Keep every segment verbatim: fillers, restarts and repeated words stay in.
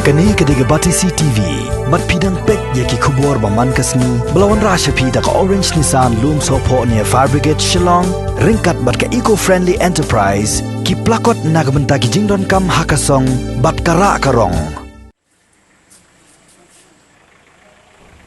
Kane ka dei ka Batesi T V. Bad phi dang peit ïa ki khubor ba man ka sngi ba la wanrah sha phi da ka Orange Nissan Lumsohphoh near Fire Brigade Shillong, ryngkat bad ka Eco Friendly Enterprise, ki plakot na ka bynta ki jingdonkam ha ka song bad ka rah ka rong.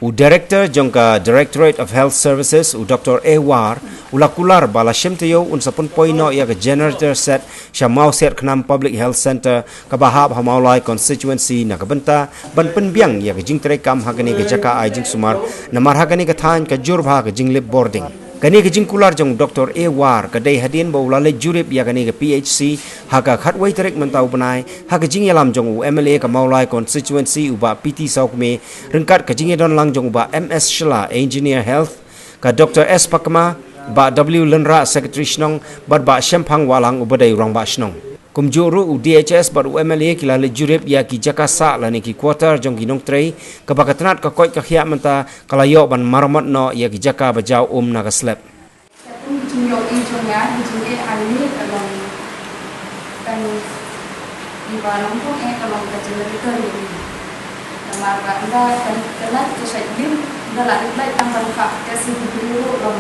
U Director jong ka Directorate of Health Services, u Doctor A War, u la kular ba la shim taïew un sa pynpoi noh ïa ka generator set sha Mawsiat Khnam Public Health Centre, kaba hap ha Mawlai constituency, na ka bynta ban pynbiang ïa ka jingtreikam ha kane ka jaka ai jingsumar, namar ha kane ka thaiñ ka jur bha ka jinglip bording. Kane ka jingkular jong Doctor A War ka dei hadien ba u la leit jurip ïa kane ka P H C ha ka khatwei tarik mynta u bnai, ha ka jingïalam jong u M L A ka Mawlai constituency, u Bah P T Sawkmie, ryngkat ka jingïadon lang jong u Bah M S Shylla, Engineer Health, ka Doctor S Pakma, Bah W Lynrah, Secretary Shnong, bad Bah Shemphang Wahlang, uba dei u Rangbah Shnong. Kumjuh ruh u D H S bad u M L A ki la leit jurip ïa ki jaka sah lane ki quarter jong ki nongtrei, kaba ka tnat ka koit ka khiah mynta ka la ïoh ban maramot noh ïa ki jaka ba jaw um na ka slep. Ka kum ka jingïohi jong nga, ka jingeh hangne ka long tang iba nongpong eh ka long ka generator ïa ngi. Namar ba ynda ka, ka light ka shait lim, ynda la rit light tang ban khap test ïa ki briew ruh long,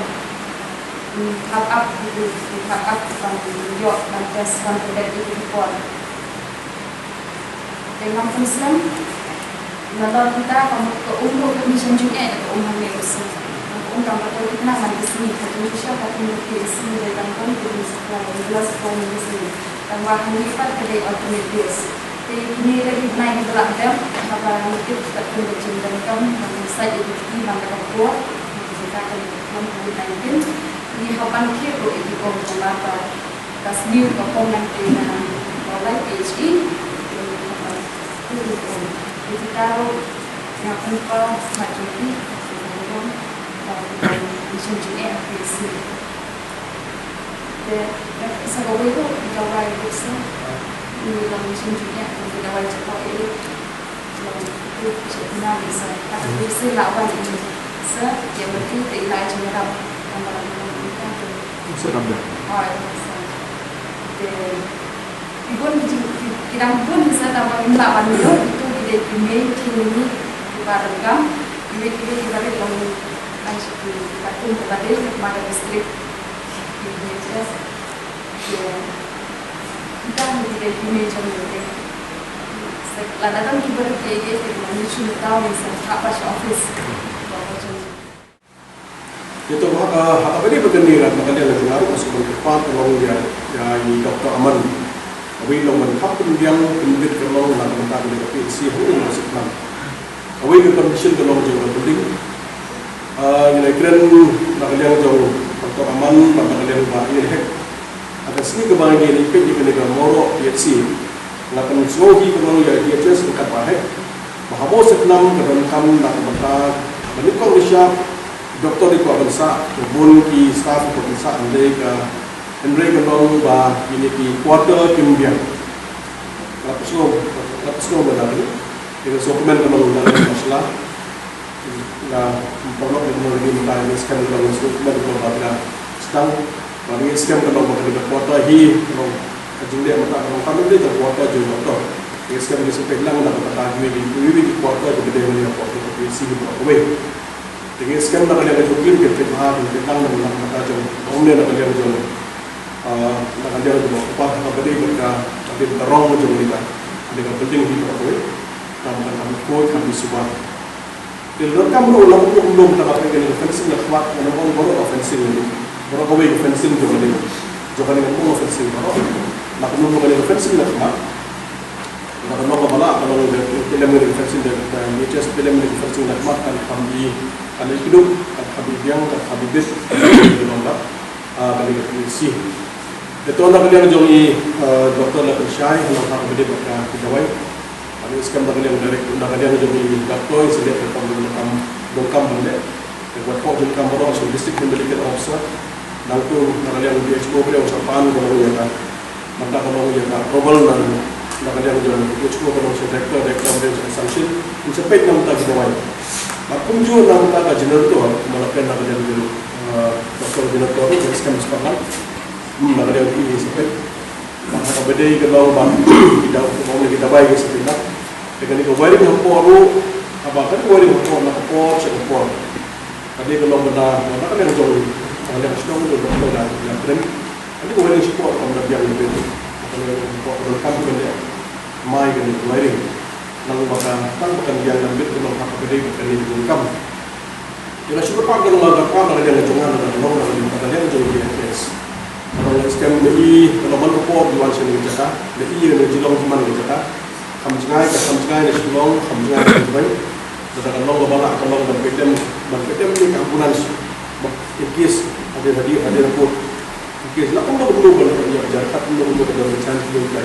mm, khap ap ki briew, khap ap ban ïoh ban test ban protect ïa ki por. Te ngam pynslem, nalor kita ka mut ka um ruh ka mission jong eh ka um hangne ka sngi. Ka um tang ka tau kita man ka sngi, ka jong sha ka kum ka sngi dei tang kum ka jong sha ka jong sha ka kum ka sngi. Tang ba hangne pat ka dei alternate days. Te kine ka dei bnai ka la dem, haba ngi tip ka kum ka jingdem kam, ka jingsaid ïa ki man ka por, ka jingka ka man covid nineteen. Ngi hap ban khie ruh ïa ki kum ka la ka Ka sniew ka pom nangta na Mawlai P H E. Ïa kita ruh nga pynpaw ha jong ki, mission jingeh ha P H C. Te sa kawei ruh ki dawai ruh sa, ngi long mission jingeh, ki dawai jingeh. Ki bun ki, ki dang bun sa tang ba ngim lah ban ïoh, itu ki dei ki main thing ni, ki ba donkam, ki dei ki dei ki ba dei long ai sha ki ba kum ki ba dei ki ma da district, ki D H S. Ki dang ki dei ki main jong ki dei. Lada dang ki ba dei ki dei ki ma ni shu tau ni sa hap ba sha office. Ïa to, ah, ha kaba dei ba kane rat ba ka dei la jong nga ruh nga sngewbha ban kyrpad ka long ïa, ïa i Doctor Aman. Kawei long ban khap pynbiang pynbit ka long na ka bynta kane ka P H C hangne ha Mawsiatnam. Kawei ka condition ka long jong ka building. Ah, ngi la kren na ka liang jong Doctor Aman bad na ka liang Bah Ian Hek. Ha ka sngi kaba ngi la peit ïa kane ka Mawroh P H C, nga pynsngew hi ka long ïa D H S ryngkat Bah Hek ba ha Mawsiatnam ka donkam na ka bynta ba nyngkong nyngshap doktor dei kwah ban sah, bun ki staff ki kwah ban sah, hynrei ka, hynrei ka long ba kine ki quarter kim biang. Nga la pynsngew, nga la pynsngew ba la kane. Ïa ka sngewkmen ka long na ka sla. Nga paralok ïa ka nongrim mynta, ïa ka skhem ka long, ïa ka skhem ka long ba ka sdang. Ba ïa ka skhem ka long ba ka dei ka quarter hi, ka long ka jingleh mynta ka long ka dei ka quarter jong doktor. Ïa ka skhem ka dei sa peit lang na ka bynta kiwei kiwei ki quarter kiba dei mynta ka quarter ka dei sini ba kawei. Te ïa ka skhem na ka liang ka jong ki, ki peit bha, ki peit lang na ka bynta jong, ym ne na ka liang jong, ah, na ka liang jong ka pa ka ba dei ka, ka dei ka rong jong ka, ka dei ka building hi ba kawei. Ka ba ka, ka ba ko ka bi suba. Te lada kam ruh la ka pynlong ta ka pynlong ka fencing na khmat, na ong baroh ka fencing ni. Baroh kawei ka fencing jong ka dei. Jong ka dei ka pynlong ka fencing baroh. Na ka pynlong ka dei ka fencing na khmat. Na ka long ka ba la ka long ka lem ka fencing da, da D H S ka lem ka fencing na khmat kan kham i, kan i kiduk, kan kham i biang, kan kham i bit. Ka long ka, ah, ka dei ka P H C. Te to na ka liang jong i, ah, doktor la pynshai, na ka ba dei ba ka dawai. Ka dei skhem na ka liang direct, na ka liang jong i doktor i sa leh ka kam, kam, kam ban leh. Te wat pok jong kam baroh sha district medical officer. Nangtu na ka liang D H O briew sa pan ka long ïa ka. Mynta ka long ïa ka approval na, na ka liang jong D H O ka long sha director, director briew sa sanction. Yn sa peit na mynta ki dawai. Bad kumjuh na mynta ka generator, kumba la peit na ka liang jong, eh, doktor generator, ïa ka skhem sa pan. Hmm, na ka liang ki sa peit. Bad ha kaba dei ka long ba ki daw, ki daw, ki dawai ki sa peit na. Te kane ka wiring hapoh ruh, haba kane ka wiring hapoh, na ka por sha ka por, ka dei ka long bynta na ka liang jong, na ka liang shnong jong ka, ka liang prim. Kane ka wiring shapoh kam da biang na bit. Kane ka hapoh ka donkam ka dei mai kane ka wiring. Nang ba ka, nang ba kan biang na bit ka long ha ka dei kane ka donkam. Ïa la shu kyrpad ka long, la kyrpad na ka liang jong nga, na ka long na ka liang jong ka B F S. Ka long la stem, la i ka long man ka por ki wan sha kane ka jaka, la i ka long jong man ka jaka. Kham jngai ka, kham jngai na Shillong, kham jngai na Mumbai. Lada ka long kaba lah, ka long ban pynlong, ban pynlong ïa ka ambulance. Ba in case hadien, hadien, hadien report. In case la kumno kumno ban ïa jar, kumno kumno ka don ka chance ïa ka.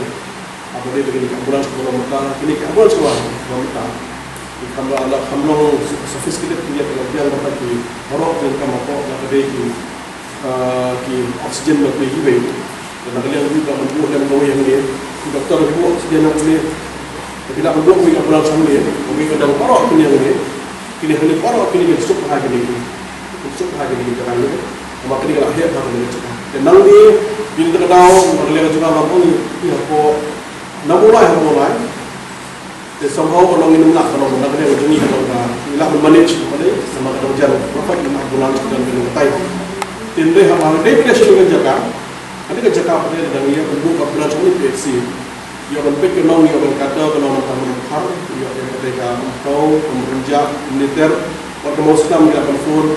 Haba dei ba kine ki ambulance kiba long mynta, kine ki ambulance kiba long mynta, ki kham, la kham long sophisticated, ki ïa ki long biang bad ki baroh ki kam hapoh, la ka dei ki, ah, ki oxygen bad ki kiwei. Lada ka liang ki ban buh lem kawei hangne, ki doktor ki buh oxygen hangne, ki la ban buh kawei ambulance hangne, kawei ka dang baroh kine hangne. Kine hangne baroh kine ki suk ha kine ki, suk ha kine ki jaka hangne. Namar kine ki la heh ha kine ki jaka. Te nangne, kine ka daw, na ka liang jong nga, nga ong ïa hapoh, na Mawlai, na Mawlai. Te somehow ka long ngin ym lah, ka long na ka liang jong ngi ka long ka, ngi lah ban manage, ka long, namar ka dang jan, ka long ka ambulance, ka dang ka long ka tai. Te hynrei haba dei phi da sha ka jaka, ka dei ka jaka pat dang ïa ka buh ka ambulance ka P H C. Ïoh ban peit ka long, ïoh ban kata ka long na ka mrad phar, ïoh ban kata ka mrad thaw, ka mrad jah, militer, wat ka mawsnam ïa ban phone.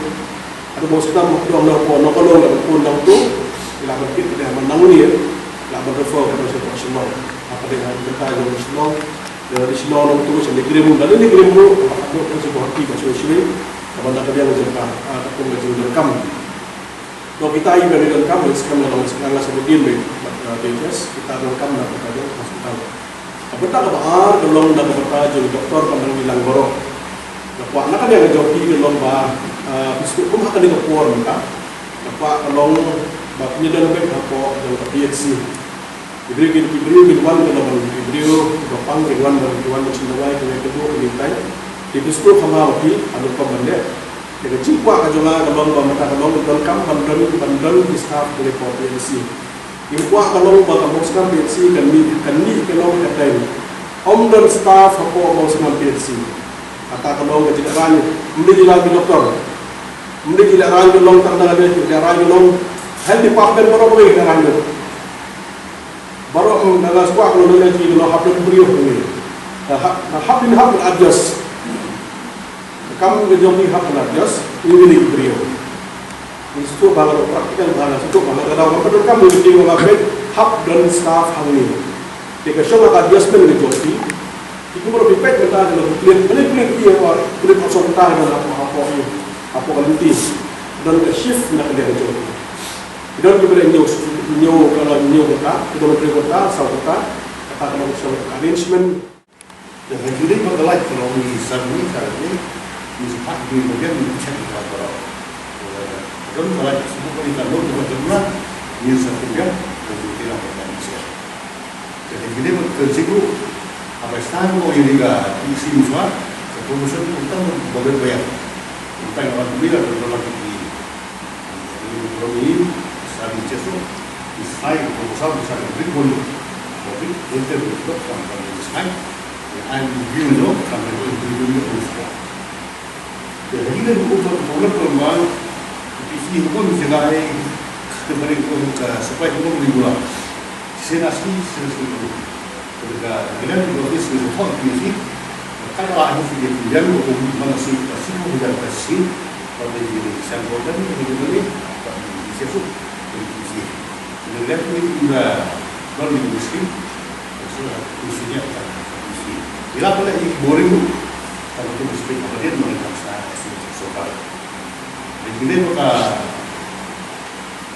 Ado mawsnam mrad thaw na ka, na ka long ïa ban phone nangtu, ïa ban peit ka dei man nangne, ïa ban refer ka dei sha Shillong. Ka dei ha ka dei Shillong, ïa dei Shillong nangtu sha NEIGRIHMS, da NEIGRIHMS, ka dei ka sha Guwahati ka sha sha. Ka ban da ka dei ka jaka, ka kum ka jingdonkam. Dok kita i ba donkam, skhem la long skhem la sa bidin be, bad, uh, D H S, kita donkam na ka hospital. Ka bynta kaba ar ka long na ka bynta jong doktor ba nang bilang baroh. Ka kwah na ka liang jong phi ka long ba, uh, bisu kum ha kane ka por mynta. Ka kwah ka long ba phi don bad hapoh jong ka P H C. Ki briew ki, ki briew ki wan ka long, ki briew ki ba pang ki wan, ki wan sha dawai, ki wan ka dawai, ki wan tai. Ki bisu kham ha phi, anu ka ban dei. Te ka jingkwah ka jong nga ka long ba mynta ka long donkam ban don, ban don ki staff ka leit hapoh P H C. Jingkwah ka long ba ka mawsnam P H C kan mih, kan mih ka long ka time. Ym don staff hapoh mawsnam P H C. Kata ka long ka jingïarap, ym dei ïa la ki doktor. Ym dei ïa la rang ka long tang na ka dei ïa la rang ka long health department baroh baroh ïa la rang ka long. Baroh, mm, na la skwah ka long na ki long hap don briew ni. Hap, hap din hap adjust. Kam ka jong ki hap adjust, ini ni briew. Ni satu bala practical bala satu bala ka daw ka don kam ni ki bala peit hap don staff hangne. Te ka shong ka adjustment ka jong ki. Ki kumno ki peit mynta ka long clear, mane clear ki apa, clear option mynta ka long apa, apa ni. Apa ka lynti. Don ka shift na ka jong ki. Ki don ki bala ñiew, ñiew ka long ñiew ka, ki don ki ka, saw ka, kata ka long shong ka arrangement. Te ha jingdei ba ka lait ka long ngi sa bun ka lait ngi, ngi sa pat ngi ba biang ngi check ka baroh. Te don ka lait shu ka ni ka long ka jong na ngi sa pynbiang ka jingdei ba ka ngi sa. Te ha jingdei ba ka jingru haba sa ko ïa ka P C ni swa ka promotion ka tang ba ba ba ya. Ka tang ba ba ya ka ba ba ki Kami sa di cheso, is high, ko sa ko sa big body, ko big body ko sa ko is high. Ai view no, sa ko is view no ko sa. Jadi kan ko ko ko ma, isi ko ni jaga ai, ko bari ko ka supply ko ni gula. Sena si, sena si. Ka, ka liang ki office ki report ki si, ka la hi si ki liang ko man si ka si ko liang ka si, ka de ki siang ko dan ki ni ni ka si su ki si. Ka liang ki ni ka ban ni si, ka si ki si ni ka si. Ila pala i boring ka ki si ka dia man ka sa si so ka. Ka ki ni ka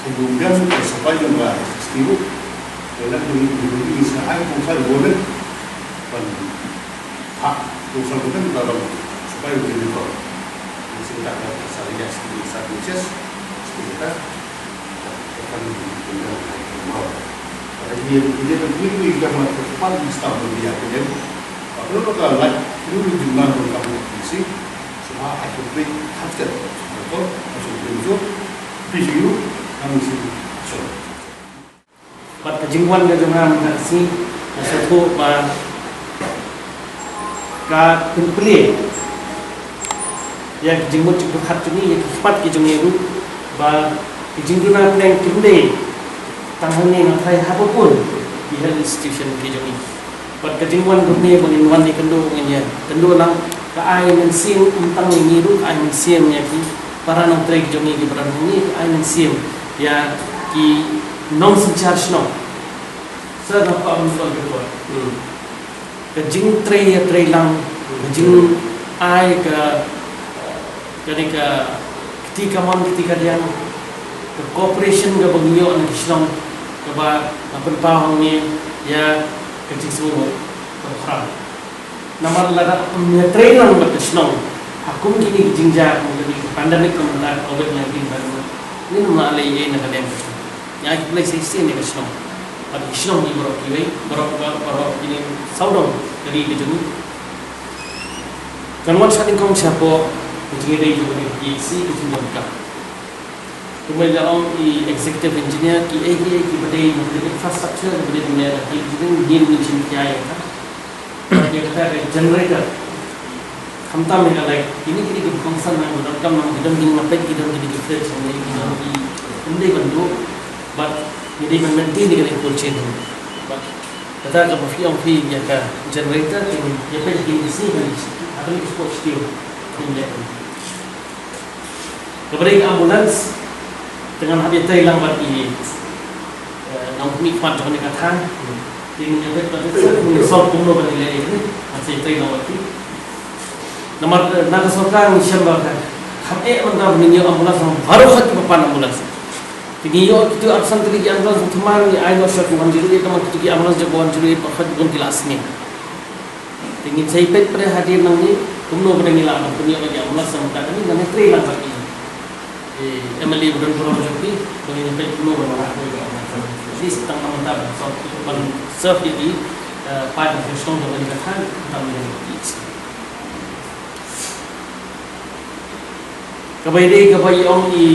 Ka jingbiang ka supply jong ka S T U. Ka la ka jingbiang ka ai kong sa government ban ha kong sa government ban supply jong ka. Sing ta ka sa ya sing sa P H S sing ta ka kan jingbiang ka mau. Pada dia dia kan dia dia kan mata kepala di staf dia kan. Apa lo ka lai dia jumlah ka si semua aku beri haftar. Betul? Maksud dia tu P G U, kami sini. Bad ka jingwan ka jong nga mynta ka sngi, nga sngewthuh ba Ka pynplie ïa ki jingmut jingpyrkhat jong ngi, ïa ki khmat ki jong ngi ruh, ba ki jingduna pdeng kim dei tang hangne na thaiñ, haba bun ki health institution ki jong ngi. Bad ka jingwan kane ba ngin wan ïakynduh, ngin ïakynduh lang, ka ai mynsiem ym tang ïa ngi ruh, ka ai mynsiem ïa ki para nongtrei ki jong ngi, ki para nongtrei, ka ai mynsiem ïa ki nongsynshar shnong. Sa na pa am sol ki por. Hmm. Ka jingtrei ïa trei lang, ka jingai ka, kane ka kti kamon kti kadiang, ka cooperation kaba ngi ïoh na ki shnong, kaba nga pynpaw hangne ïa ka jingsngew kaba khraw. Namar lada ym ïa trei lang bad ka shnong ha kum kine ki jingjia, kum kane ka pandemic, kum kane ka covid nineteen pandemic, ngin ym lah leh ei ei na ka liang ka shnong. Ïa ki blei shisien ïa ka shnong. Bad ki shnong ki baroh kiwei, baroh, baroh, baroh kine sawdong ka ri ka jong ngi. Kan wan shane kong shapoh ka jingïadei jong ka P H C, ka jingdon kam. Kumba la ong i executive engineer, kiei kiei kiba dei na ka infrastructure, kiba dei na ka engineering, ngin ngin shim ïa ka. Ïa kata ka generator. Khamtam ïa ka light. Kine kine ki kongsan nang, ki donkam nang, ki don kine nga peit, ki don kine ki fridge, ki don ki, ym dei ban duh. Bad ngi dei ban maintain ïa ka cold chain. Bad kata kaba phi ong phi ïa ka generator, ki ïa peit kine ki sngi, kine ki sport steel. Kine ki Kaba dei ka ambulance, te ngan hap ïatrei lang bad i, eh, nongmihkhmat jong kane ka thaiñ. Te ngin ïatrei bad i, ngin sort kumno ban ïaleh ïa kane, ngan sa ïatrei lang bad i. Namar, eh, na ka sorkar ngi shem ba ka, kham eh mynta ba ngin ïoh ambulance, baroh khat kiba pan ambulance. Te ngi ïoh kito arphew san tylli ki ambulance, thymmai ngi ai noh sha ka one zero eight, namar kito ki ambulance jong ka one zero eight, baroh khat bun ki la sngewthuh. Te ngin sa ïa peit pat hadien nangne kumno ba ngi lah ban pynïoh ïa ki ambulance, sa mynta kane ngan ïatrei lang bad i, eh, M L A ba don burom jong phi, ba ngin ïa peit kumno ba ngi lah ban pynïoh. At least tang na mynta ban serve, ban serve ïa ki, eh, paid ba shnong jong kane ka thaiñ, tang ïa ki. Kaba ïadei kaba ïa ong i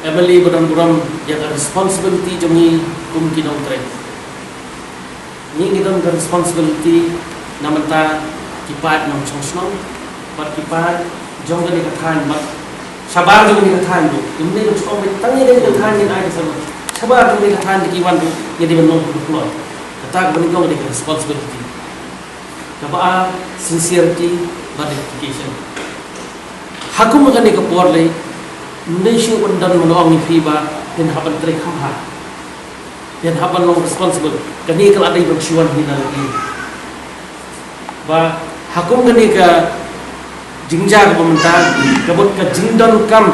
M L A ba don burom ïa ka responsibility jong ngi kum ki nongtrei. Ngi ngi don ka responsibility na bynta ki paid nongshong shnong bad ki paid jong kane ka thaiñ bad shabar jong kane ka thaiñ ruh. Ym dei ban shu ong ba tang ïa kane ka thaiñ ngin ai ka sngewbha. Shabar jong kane ka thaiñ ki wan ruh ngi dei ban long pynkloi. Kata kaba nyngkong ka dei ka responsibility. Kaba ar, sincerity bad dedication. Ha kum kane ka por lei, ym dei shuh ban don ban ong ïa phi ba phin hap ban trei kham bha, phin hap ban long responsible. Kane ka la dei ban shu wan hi na lade. Ba ha kum kane ka jingjia kaba mynta, ka mut ka jingdonkam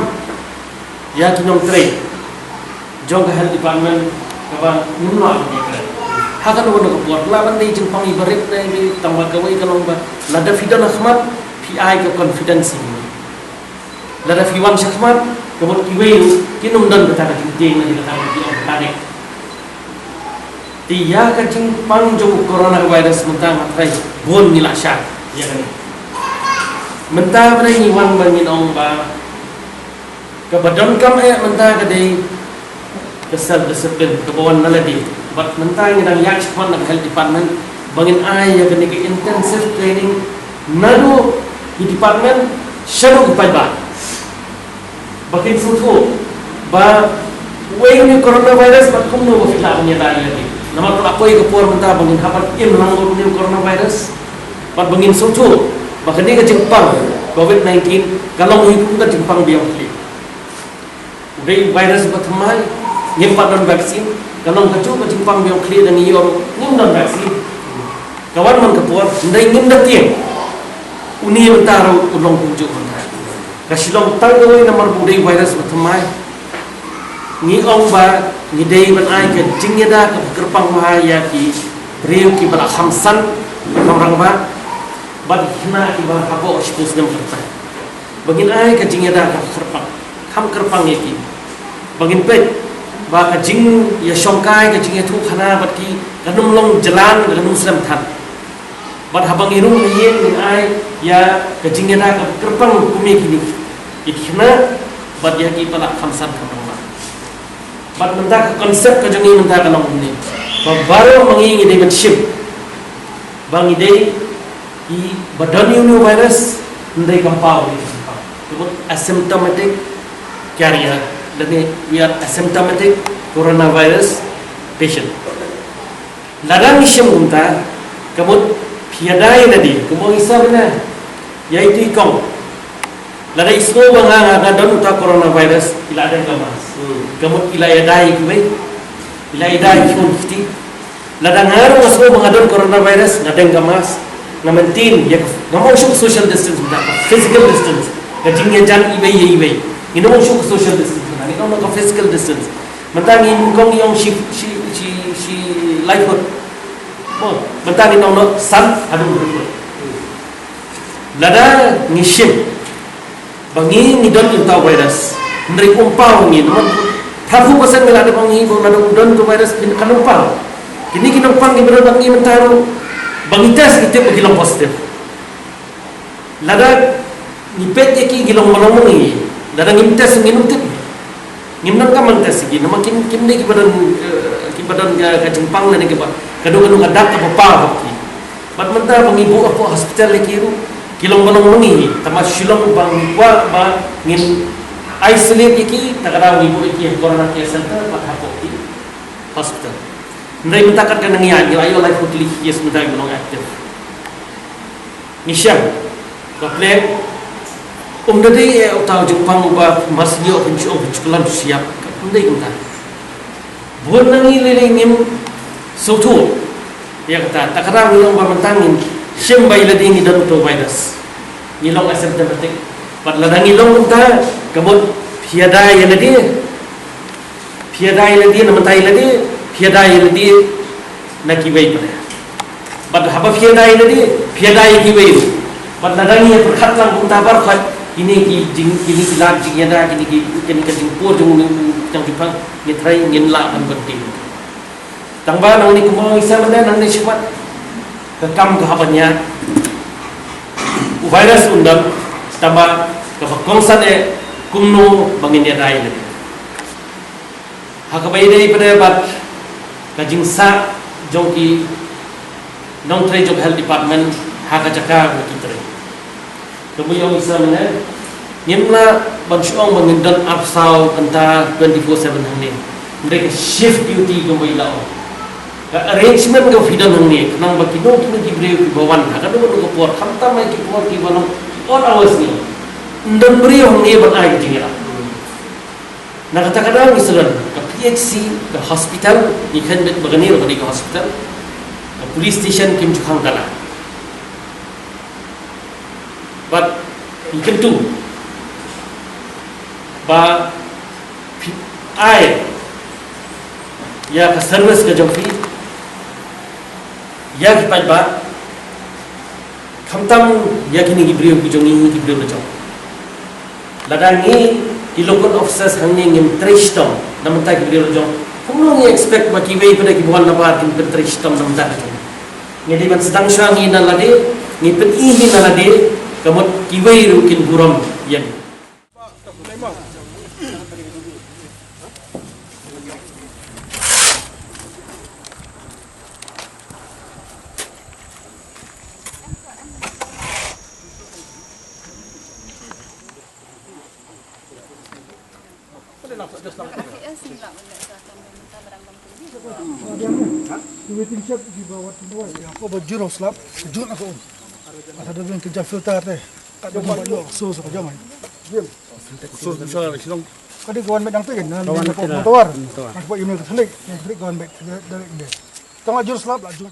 ïa ki nongtrei jong ka health department kaba ngim lah ban ïakren. Ha kano kano ka por lah ban dei jingpang iba rit ne iba, tang ba kawei ka long ba lada phi don ha khmat phi ai ka confidence ïa ngi. Lada phi wan sha khmat ka mut kiwei ruh kin ym don kata ka jingtieng ne kata ka jingpang. Te ïa ka jingpang jong u coronavirus mynta nga tharai bun ngi la shah ïa kane. Mynta ba dei ngi wan ba ngin ong ba kaba donkam eh mynta ka dei ka self discipline kaba wan na lade. Bad mynta ngi dang ïaid shakhmat na ka health department ba ngin ai ïa kane ka intensive training naduh ki department shaduh ki paidbah. Ba kin sngewthuh ba uei une u coronavirus bad kumno ba phi lah ban ïada ïa lade. Namar ka la poi ka por mynta ba ngin hap ban im lang bad une u coronavirus. Bad ba ngin sngewthuh ba kane ka jingpang covid nineteen ka long hi kum ka jingpang biang khlieh. U dei u virus ba thymmai, ngim pat don vaccine, ka long kajuh ka jingpang biang khlieh da ngi ïoh ruh ngim don vaccine. Ka wan man ka por, hynrei ngim da tieng. Une mynta ruh u long kumjuh mynta. Ka shu long tang kawei namar ba u dei u virus ba thymmai. Ngi ong ba ngi dei ban ai ka jingïada kaba kyrpang bha ïa ki briew kiba la kham san, kham rangbah. Bad ki khynnah kiba hapoh shiphew snem kyrpang. Ba ngin ai ka jingïada kaba kyrpang, kham kyrpang ïa ki. Ba ngin peit ba ka jingïashongkai, ka jingïathuhkhana bad ki kan ym long jlan, kan ym slem than. Bad haba ngi rung ïing ngin ai ïa ka jingïada kaba kyrpang kum ïa kine, ïa ki khynnah bad ïa kiba la kham san kham rangbah. Bad mynta ka concept ka jong ngi mynta ka long kumne. Ba baroh ma ngi ngi dei ban shim ba ngi dei Ba don ïa une u virus, hynrei kam paw ïa ka jingpang. Ka mut asymptomatic carrier, lane we are asymptomatic coronavirus patient. Lada ngi shim kumta, ka mut phi ïada ïa lade, kumba ngi sa mynne, ïa itu i kong. Lada i sngew ba nga, nga, nga don uta coronavirus, i la deng ka mask. Hmm. Ka mut i la ïada ïa kiwei, i la ïada ïa ki khun kti. Lada nga ruh nga sngew ba nga don coronavirus, nga deng ka mask, nga maintain ïa ka, ngam ong shuh ka social distance, mynta ka physical distance, ka jingïajan iwei ïa iwei. Ngin ong shuh ka social distance, mynta ngin ong ka physical distance. Mynta ngi nyngkong ngi ong shi, shi, shi, shi lai foot. Oh, mynta ngin ong noh san haduh hynriew foot. Lada ngi shim ba ngi, ngi don ïa uta u virus, hynrei um paw ngi, namar phra phew percent ngi la dep ong ngi ba lada u don uta u virus, kan um paw. Kine ki nongpang kiba don bad ngi mynta ruh, ba ngi test ngi tip ba ki long positive. Lada ngi peit ïa ki, ki long ba long ma ngi. Lada ngim test ngin ym tip. Ngim nang kam ban test ïa ki, namar kim, kim dei kiba don, eh, kiba don ka, ka jingpang lane kiba, kano kano ka dak kaba paw ha ki. Bad mynta ba ngi buh hapoh hospital ïa ki ruh, ki long ba long ma ngi. Tangba shu long ba ngi kwah ba ngin isolate ïa ki, ta ka daw ngi buh ïa ki ha corona care center bad hapoh ki hospital. Hynrei mynta kat ka nang ïaid, ngi la ïoh laiphew tylli ki case mynta kiba long active. Ngi shem, ba pyrshah, um da dei eh uta u jingpang uba mar sniew pynshong pynshong pynshong shyiap, um dei kumta. Bun na ngi lei lei ngim sngewthuh ïa kata, ta ka daw ngi ong ba mynta ngin shim ba ïa lade ngi don uta u virus, ngi long asymptomatic. Bad lada ngi long kumta, ka mut phi ïada ïa lade. Phi ïada ïa lade na mynta ïa lade, phi ïada ïa lade na kiwei pat. Bad haba phi ïada ïa lade, phi ïada ïa kiwei ruh. Bad lada ngi ïa pyrkhat lang kumta baroh khoit, kine ki jing, kine ki lad jingïada, kine ki, kine ki jingpur jong u, jong u jingpang, ngi trai ngin lah ban bynta. Tangba nangne kumba ngi sa mynta nangne shakhmat, ka kam ka hap ban ïaid. U virus un don, tangba kaba kongsan eh kumno ba ngin ïada ïa lade. Ha kaba ïadei pat bad ka jingsah jong ki nongtrei jong health department ha ka jaka ba ki trei. Kumba ïa ong i Sir mynne, ngim lah ban shu ong ba ngin don arphew saw kynta twenty-four seven hangne. Hynrei ka shift duty kumba i la ong, ka arrangement kaba phi don hangne, khnang ba kino kino ki briew kiba wan ha kano kano ka por, khamtam ha ki por kiba long ki odd hours ne, ym don briew hangne ban ai ka jingïarap. Na kata ka daw ngi sdang ka P H C, ka hospital, ngi kheiñ beit ba kane ruh ka dei ka hospital, ka police station kim ju khang kylla. Bad ngi kyntu ba phi ai ïa ka service ka jong phi ïa ki paidbah, khamtam ïa kine ki briew ki jong ngi, ki briew la jong. Lada ngi ki local officers hangne ngim trei shitom na bynta ki briew la jong, kumno ngi expect ba kiwei pat kiba wan na bar kin pyntrei shitom na bynta ka jong ngi? Ngi dei ban sdang shuwa ngi na lade, ngi pyni hi na lade, ka mut kiwei ruh kin burom ïa ngi. Ko ba jur slap, jur ako. Ada da bin kerja filter teh. Ada ba yo so so kerja mai. So so so long. Kadi kawan met dang tu kan. Kawan met motor. Motor. Nak buat email telik, telik kawan met dari dia. Tengah jur slap lah jur.